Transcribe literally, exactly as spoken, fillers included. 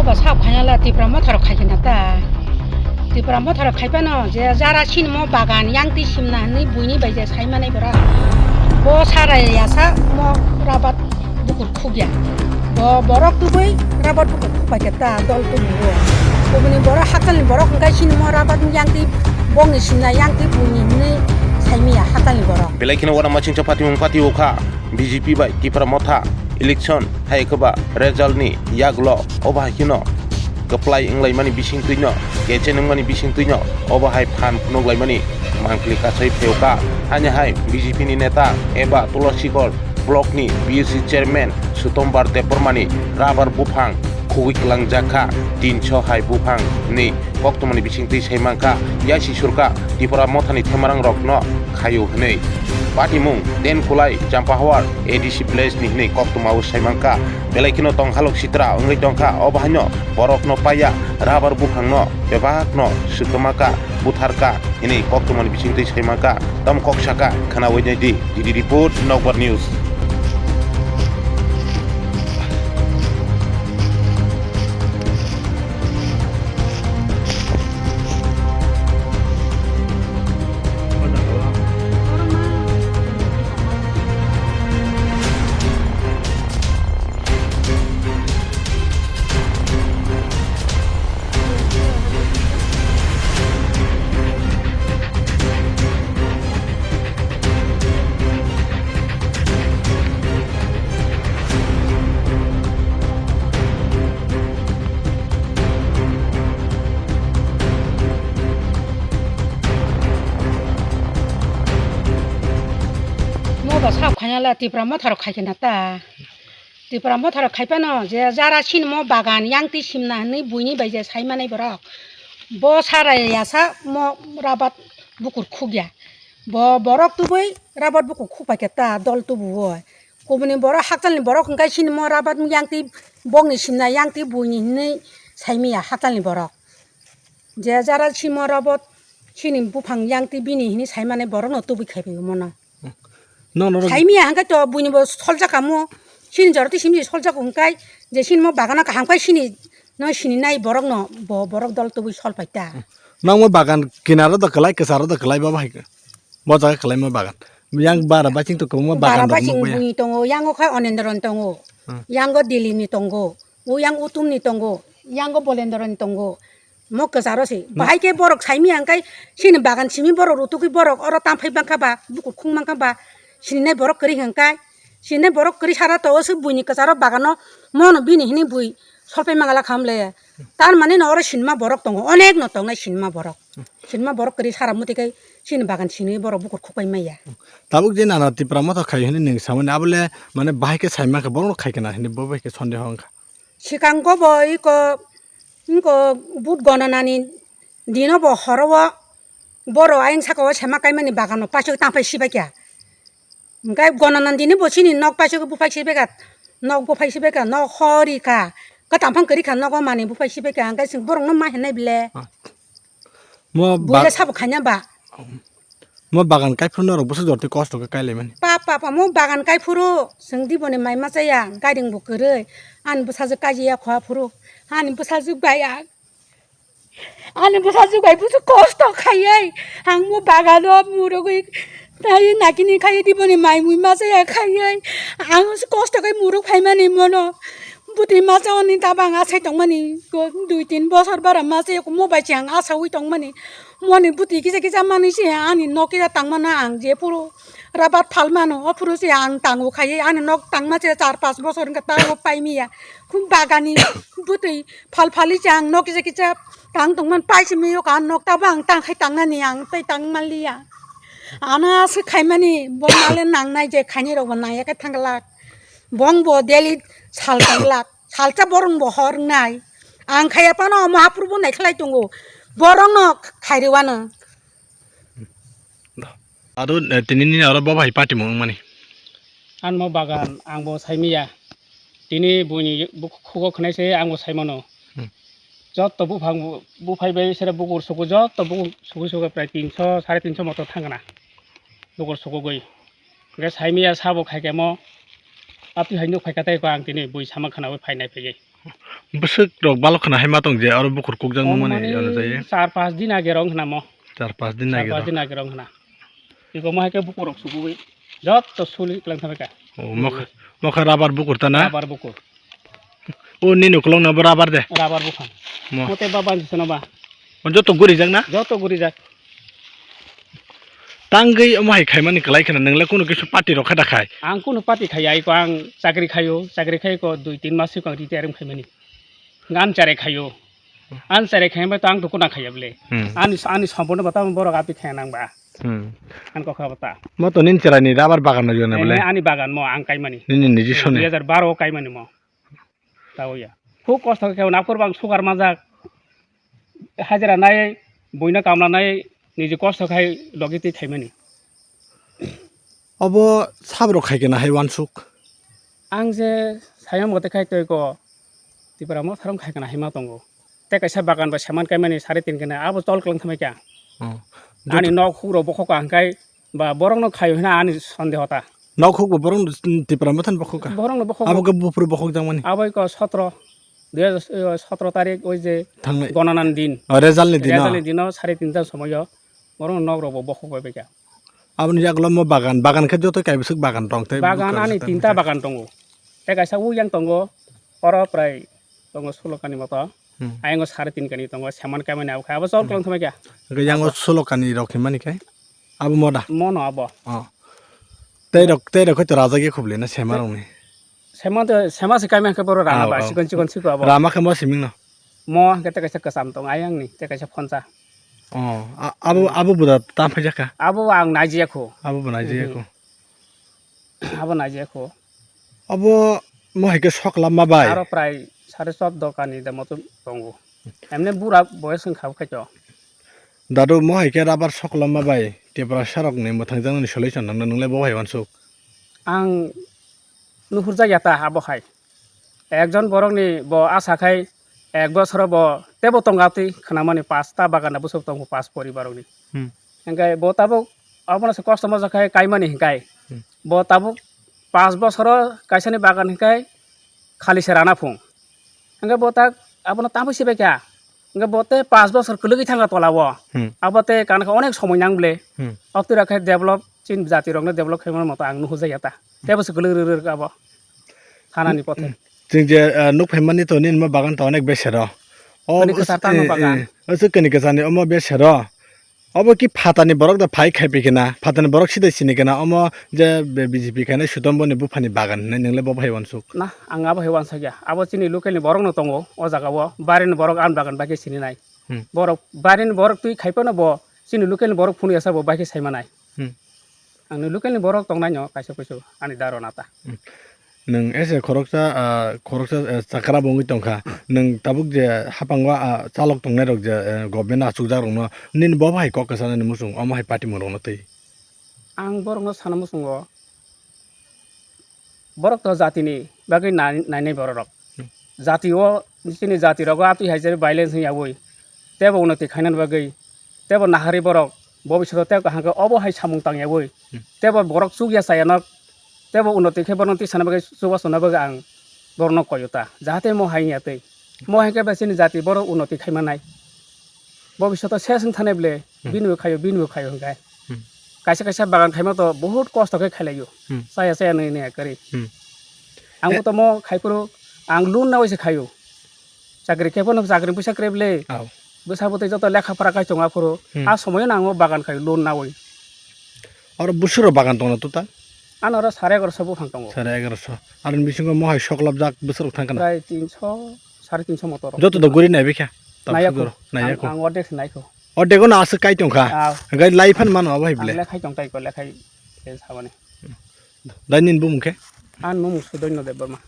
Bo sak khaina le Tipra Motha rok khai khe na ta. Tipra Motha rok khai phano je jara sinimo bagan yang twi simna hinwi buini bai je sai manai bora. Bo sarai ya sa mo rabat bukur khukya. Bo borok tubui rabat bukur khukbai khe ta dol tubuo. Kubuni borok hakal ni borok hwnkhe sinimo rabat yang twi bongni simna yang twi buini hinwi sai maya hakal ni borok. Belai kheno wana machingcha phatimung phatio kha B J P bai Tipra Motha election hai khe ba result ni yagulo obo hai kheno kwplai wnglaimani bisingtwino, kechenwngmani bisingtwino obo hai phan phunuk laimani mangpili kasai phiyokha. Haini hai B J P ni neta eba Tulasikhor block ni B S C chairman Sutombar Debbarma ni rabar buphang khugui kwlangjak kha, tinso hai buphang hinwi koktwmani bisingtwi sai mankha, yasi surkha Tipra Mothani themarang rokno khaio hinwi. Patimung Tenkulai Champahawar A D C village ni hinwi koktwmao sai mankha. Belai kheno tonghalok sitra wngwi tongkha, obo haino borokno paiya rabar buphangno bebakno swkmakha, butharkha hinwi koktwmani bisingtwi sai mankha. Tamo kok saka khwnawi naidi, D D report, Nokbar News. Nobo sak khaina le Tipra Motha rok khai khe na ta. Tipra Motha rok khai phano je jara sinimo bagan yang twi simna hinwi buini bai je sai manai borok. Bo sarai ya sa mo rabat bukur khukya. Bo borok tubui rabat bukur khukpai khe ta dol tubuo. Kubuni borok hakchalni borok hwnkhe sinimo rabat yang twi bongni simna yang twi buini hinwi sai maya hakchalni borok. Je jara simo rabat sini buphang yang twi bini hinwi sai manai borokno tubui khai phai mono. No, no, no. Saimiya hwnkhe to buini bo soljak kamo. Sini jora twi simi soljak hwnkhe je sini mo bagana kaham khai sini no sini nai borok no bo borok dol tubui sol pai ta. Nang mo bagan kinaro da kwlai, kwcharo da kwlai, babo hai bo jaga kwlai mo bagan. Yang bara baching to kwbangma bagan bara rok baching nukbaya. Buini tongo, yango khai Onendron tongo, hmm, yango Dilini tongo, o yang Utumni tongo, yango Bolendroni tongo. Mo kwcharo se. Ma- Bahai khe borok saimi ang kai sini bagan simi borok rutugwi borok oro tamphai bangkha ba, bukur khung bangkha ba, sininai borok kwrwi hwnkhe, sininai borok kwrwi sara to o se buini kwcharo bagano mono bini hini bui solpai mangala khamle. Tar mani no oro sinma borok tongo, onek no tongnai sinma borok. Sinma borok kwrwi sara muti kai sini bagan sini borok bukur khukpai maya. Tabuk je nana Tipra Motha khai hini ning samani abole mane bahai khe saima khe borok khai kana hini bo bai khe sonde hong kha. Sikango bo iko, iko vote gonanani dino bo horo o boro ayang saka o sema kaimani bagano paisok tangpai sibaikha. Hingke gonanani dini bo chini nok paisok buphai sibaikha, nok buphai sibaikha, nok hori kha, kwtam phang kwrwi kha nogo manwi buphai sibaikha, hingke chwng borokno ma hinai bile. Ah. Mo buila ba- sabo khaina ba. Mo bagan kaiphuru norok bwswk jorti kosto khe kailaimani. Pa, pa, pa, mo bagan kaiphuru, chwng diboni mai machaya, garing bo kwrwi, ani bwsajwk kaijaya kho aphuru, ani bwsajwk bai ang, ani bwsajwk bai bwswk kosto khaiwi, ang mo bagano murugwi, tai nakini khai diboni mai mui machaya khaiwi, ang kosto khe muruk phaimani mono, bwtwi machani tabang asai tongmani, dui tin bosor bara machaya mo bai se ang asaui tongmani. Moni bwtwi kisa kisa manwi se ani nok kisa tangmano ang je phuru rabat phalmano, o phuru se ang tango khaiwi ani nok tangma se char panch bosor wngkha tamo paimaya. Khum bagani bwtwi phal phali se ang nok kisa kisa tang tongmani pai simi yok ang nok tabo ang tang khai tangnani ang tei tang manliya. Ano aswk khaimani bo male nangnai je khainai rokbo nangya khe thang glak. Bong bo daily sal tang glak. Salsa borong bo hor wngnai. Ang khaiya phano omo haphuru bo naikhlai tongo. Borokno khairwano. Aro, eh, tini nini aro bo bai party mung mani. Ang mo bagan, ang bo saimiya. Tini buini bu-, khugo khwnai se ang bo saimano. Hmm. Jotto buphang bu-, buphai bai sere bukur suku jotto bukur suku suku prai tinso, sare tinso moto thangna. Bukur sukugwi. Hingke saimiya sabo khaikhe mo. Atwi hai nuk phaikha tei ko ang tini bui sama khwnawi phainai phaiwi. Bwswk rok balok khna hai ma tong je, aro bukur kukjak nung mani, ano jai. Char pas din age rong khna mo. Char pas din age rong. Char pas din age rong khna. Iko mo hai khe bukur rok sukuwi. Jotto suli klang thabai ka. O, mokha, mokha rubber bukur ta na? Rubber bukur. O, nini ukulok no bo rubber de? Rubber buphang. Mo. Mote ba bansi sano ba. O, joto gurijak na? Joto gurijak. Tangwi omo hai khaimani kwlai kheno, nwngle kunu kisu party rok kha da khai? Ang kunu party khaiya, iko ang chakri khaio, chakri khai ko dui tin mas iko ang retire wng khaimani. Ang chare khaio. Ang chare khai bai to ang to kuna khaiya bole. Hmm. Ani, ani sampono bata borok api khaya nang ba. Hmm. Ang kokha bata. Mo to nin chwraini rubber bagan no jone bole? Eh, ani bagan mo ang kaimani. Nini niji sone? Dui hajar baro o kaimani mo. Tao ya. Khub kosto khe naphur bang sugar majak. Hajira nai, buino kamla nai, niji kosto khai logi twi khaimani. Obo sabrok khai kena hai wansuk. Ang je sayang mote khai twi ko Tipra Motha rok khai kena hai ma tongo. Tei kaisa bagan bai saman kaimani sari tin kena abo tol kwlwng thamai kha. Oh. Ani nok huk rok bokhok ka hwnkhe ba borok no khaio hwnwi ani sondeho ta. Nok huk bo borok no Tipra Motha ni bokhok ka? Borok no bokhok. Abo khe buphuru bokhok jang mani? Abo iko sotro, dui hajar sotro tarik oi je thangnai gononan din. Oh, result ni din. Result ni dino sari tinta somoyo borok no nok rok bo bokhok bai bai kha. Aboni yagulo mo bagan, bagan khe joto kaibwswk bagan tong tei. Bagan ani tinta bagan tongo. Tei kaisa uyang tongo, oro prai tongo sulo kani moto. Hmm. Ayang o sari tin kani tongo, seman kaimani abo khai, abo chol kwlwng thumai kha. Hwnkhe yang o sulo kani rok hinmani khe? Abo moda? Mono abo. Oh. Tei rok, tei rok hoi to rajak ya khubli na sema rok ni? Sema to, sema se kaimani khe boro rama ba, oh, oh, sikon sikon siko abo. Rama khe mo siming no? Mo hwnkhe tei kaisa kwcham tong ayang ni, tei kaisa phonsa. Oh, a-, abo, abo buda tam phai jakha? Abo ang naijia kho. Abo bo naijia kho. Abo naijia kho. Abo mo hai khe soklam ma bai? Aro prai sare chordo kani de moto tongo. Emne bura boyes wngkha bo khaito. Dadu mo hai khe rubber soklam ma bai? Tiprasa rok ni mwthang jang ni solution nang nang le bo hai wansuk. Ang nuhur jak ya ta abo hai. Ekjon borok ni bo asa khai ek bosoro bo tebo tonga twi khwnamani pasta bagan da bwswk tongo pas poribar rok ni. Hmm. Hingkai bo tabuk abono se kosto moja khai kaimani hingkai. Hmm. Bo tabuk pas bosoro kaisani bagan hingkai khali se rana phung. Hingke bo tak abono tamo sibai kha. Hingke bo tei pas bosor kwlwgwi thangkha tola o. Hmm. Abo tei kana khe onek somoi nang ble. Hmm. Obtwi rok khe develop, chini jati rokno develop khaimani moto ang nuhujak ya ta. Tei bo se kwlwk rwk rwk abo. Thanani pothe. Chwng je, ah, nuk phaimani to nini mo bagan to onek besero. O kwchar tamo bagan. Eh, eh, o se kani kwcharni omo besero. Obo ki phatani borok da phai khai pi kena, phatani borok sidai sini kena, omo je B J P khainai Sutombo ni buphani bagan hinwi nwngle bo bahai wansuk. Na, ang abo hai wansakya. Abo chini local ni borok no tongo, o jaga o. Barini borok ani bagan bai khe sini nai. Hmm. Borok, barini borok twi khai phano bo, chini local ni borok phunuk ya sa bo bai khe sai manai. Hmm. Ang ni local ni borok tongnai no kaisa kuisu ani daro nata. Hmm. Nwng ese khoroksa, ah, khoroksa, eh, chakra bo wngwi tongkha. Nwng tabuk je haphango, ah, chalok tongnai rok je, eh, government achukjak rokno nini bo hai kok kwchanani muchung omo hai party mung rokno twi? Ang borokno sana muchungo, borok to jatini bagwi nai-, nainai borok rok. Hmm. Jati o, chini jati rogo atwi hai je violence wngya ui. Tebo unnoti khainani bagwi, tebo nahari borok, bobishoto tebo kaham khe obo hai samung tangya ui. Hmm. Tebo borok chukya chaya nok, tebo unnoti khe borokno tisana bagwi, chubachu na bagwi ang borokno koi o ta. Jahate mo hai wngya twi. Mo hai khe bai chini jati borok unnoti khai manai. Bobishoto ses wng thanai ble, hmm, bini bo khaio, bini bo khaio hwnkhe. Hmm. Kaisa kaisa bagan khaima to bahut kosto khe khailaio. Hmm. Chaya chaya nwi nwi kwrwi. Hmm. Ang bo to mo khai phuru ang loan nawi se khaio. Chakri khe phano chakri puisa kwrwi ble. Aw. Bwsa bwtwi joto lekha pora kai chonga phuru. Hmm. A somoyo nang o bagan khai loan nawi. Oro bwswk rok bagan tongna total? Ano oro sare egaroso buphang tongo. Sare egaroso. Aroni bisingo mohai soklopjak bwswk rok thang kana? Prai tinso, sare tinso motor. Joto do guri nai bikha? Naiya kho. Naiya kho. Ang, ang ordek se nai kho. Ordek no aswk kai tongkha. Aw. Hwnkhe lai phan mano abo hai ble. Ang lekhai tong tai ko, lekhai se sabani. Dai nini bumung khe? Ani bumung Sudoino Debbarma.